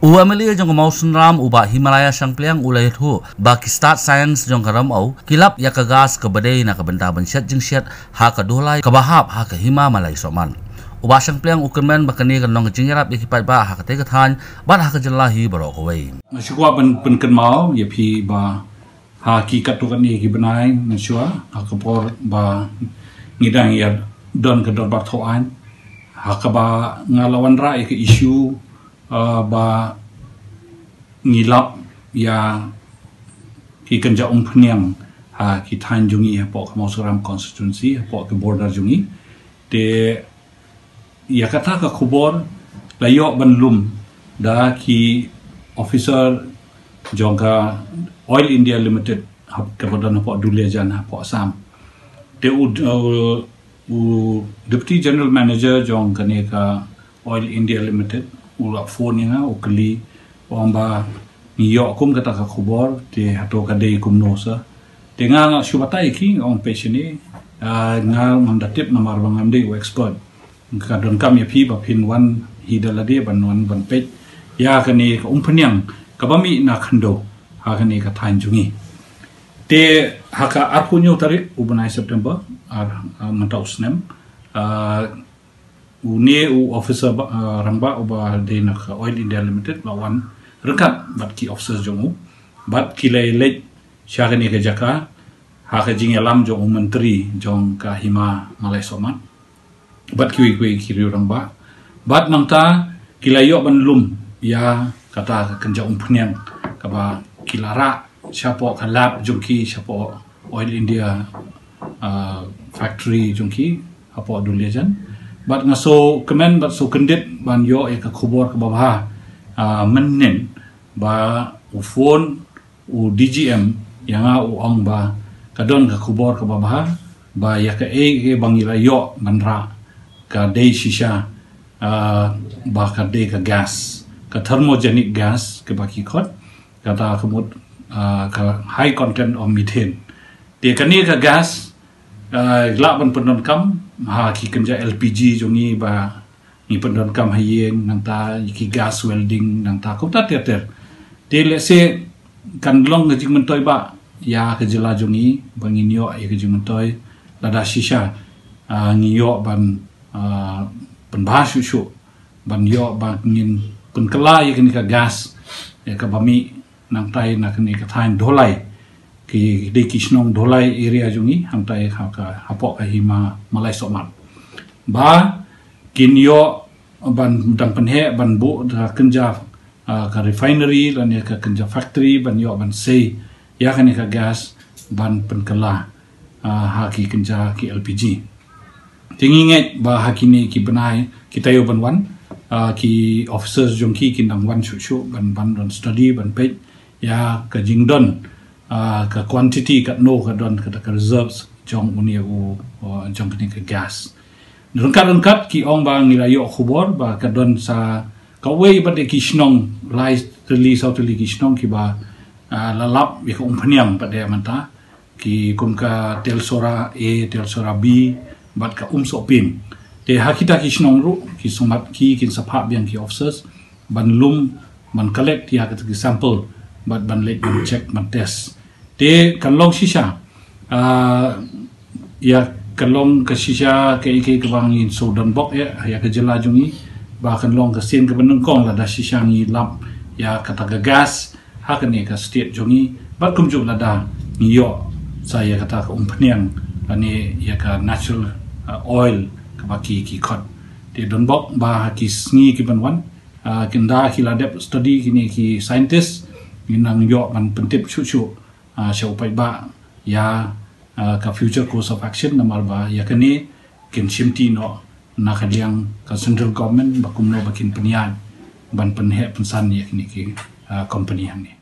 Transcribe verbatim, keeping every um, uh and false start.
U MLA jong ka Mawsynram, u Bah Himalaya Shangpliang, u la ïathuh ba ki stad science jong ka Ramew ki lap ïa ka gas kaba dei na ka bynta ban shet jingshet ha ka dulai kaba hap ha ka Hima Malai Sohmat. U Bah Shangpliang u kyrmen ba kane kan long ka jingïarap ïa ki paidbah ha katei ka thaiñ bad ha ka jylla hi baroh kawei. Nga shu kwah ban pynkynmaw ïa phi ba ha ki katto katne ki bnai mynshuwa, ha ka por ba ngi dang ïa don ka dorbar thaw aiñ, ha kaba nga la wanrah ïa ka issue, uh, ba ngi lap ïa ki kynja umphniang ha ki thaiñ jong ngi hapoh ka Mawsynram constituency, hapoh ka border jong ngi. Te ïa kata ka khubor la ïoh ban lum da ki officer jong ka Oil India Limited, hap-, kaba don hapoh Duliajan, hapoh Assam. Te u, u, u Deputy General Manager jong kane ka Oil India Limited u la phone ïa nga, u kylli, u ong ba ngi ïoh kum kata ka khubor, te hato ka dei kumno sa. Te nga nga shu batai ki, ong peit shane, ah, nga ngam da tip namar ba ngam dei u expert. Ka donkam ïa phi ba phin wan hi da lade ban wan ban peit ïa kane ka umphniang kaba mih na khyndew ha kane ka thaiñ jong ngi. Te ha ka arphew hynñiew tarik u bnai September, ar, ah, mynta u snem, ah, une u officer ba, ah, rangbah uba dei na ka Oil India Limited la wan ryngkat bad ki officers jong u, bad ki la leit sha kane ka jaka ha ka jingïalam jong u Myntri jong ka Hima Malai Sohmat bad kiwei kiwei ki riew rangbah. Bad nangta ki la ïoh ban lum ïa kata ka kynja umphniang kaba ki la rah shapoh ka lab jong ki, shapoh Oil India, ah, factory jong ki hapoh Duliajan. Bad nga sngewkmen bad sngewkyndit ban ïoh ïa ka khubor kaba bha, ah, mynnin ba u phone u D G M ïa nga, u ong ba ka don ka khubor kaba bha ba ïa kaei kaei ba ngi la ïoh ban rah ka dei shisha, ah, ba ka dei ka gas, ka thermogenic gas kaba ki khot, kata ka mut, ah, ka high content of methane. Te kane ka gas, ah, lah ban pyndonkam ha ki kynja L P G jong ngi ba ngi pyndonkam ha ïing, nangta ki gas welding, nangta kumta ter ter. Te lehse kan long ka jingmyntoi ba ïa ka jylla jong ngi ba ngin ïoh ïa ka jingmyntoi lada shisha, ah, ngi ïoh ban, ah, pynbha shuh shuh ban ïoh ba ngin pynkylla ïa kane ka gas, ïa kaba mih nangtai na kane ka thaiñ Dhulai, ki dei ki shnong Dhulai area jong ngi, hangtai ha ka, hapoh ka Hima Malai Sohmat. Ba kin ïoh ban dang pynheh ban buh da kynja, ah, ka refinery lane ka kynja factory ban ïoh ban sei ïa kane ka gas ban pynkylla, ah, ha ki kynja ki L P G. Te ngi ngeit ba ha kine ki bnai ki taïew ban wan, ah, ki officers jong ki kin dang wan shuh shuh ban, ban don study ban peit ïa ka jingdon, ah, ka quantity katno ka don kata ka reserves jong une u, uh, jong kane ka gas. Ryngkat ryngkat ki ong ba ngi la ïoh khubor ba ka don sa kawei pat de ki shnong, lai tylli saw tylli ki shnong kiba, ah, la lap ïa ka umphniang pat de mynta, ki kum ka Telsora A, Telsora B, bad ka Umsohping. Te ha kita ki shnong ruh ki sngewmat ki kin sa phah biang ki officers ban lum, ban collect ïa kata ki sample bad ban leit ban check ban test. Te kan long shisha, ah, ïa kan long ka shisha kaei kaei kaba ngin shu donbok ïa, ïa ka jylla jong ngi, ba kan long ka sien kaba nyngkong lada shisha ngi lap ïa kata ka gas ha kane ka state jong ngi, bad kumjuh lada ngi ïoh sa ïa kata ka umphniang lane ïa ka natural, ah, oil kaba ki, ki khot. Te donbok ba ha ki sngi ki ban wan, ah, ynda ki la dep study kine ki scientist, ngin nang ïoh ban pyntip shuh shuh, ah, sha u paidbah ïa, ah, ka future course of action, namar ba ïa kane kin shimti noh na ka liang ka central government ba kumno ba kin pynïaid ban pynheh pynsan ïa kine ki, ah, company hangne.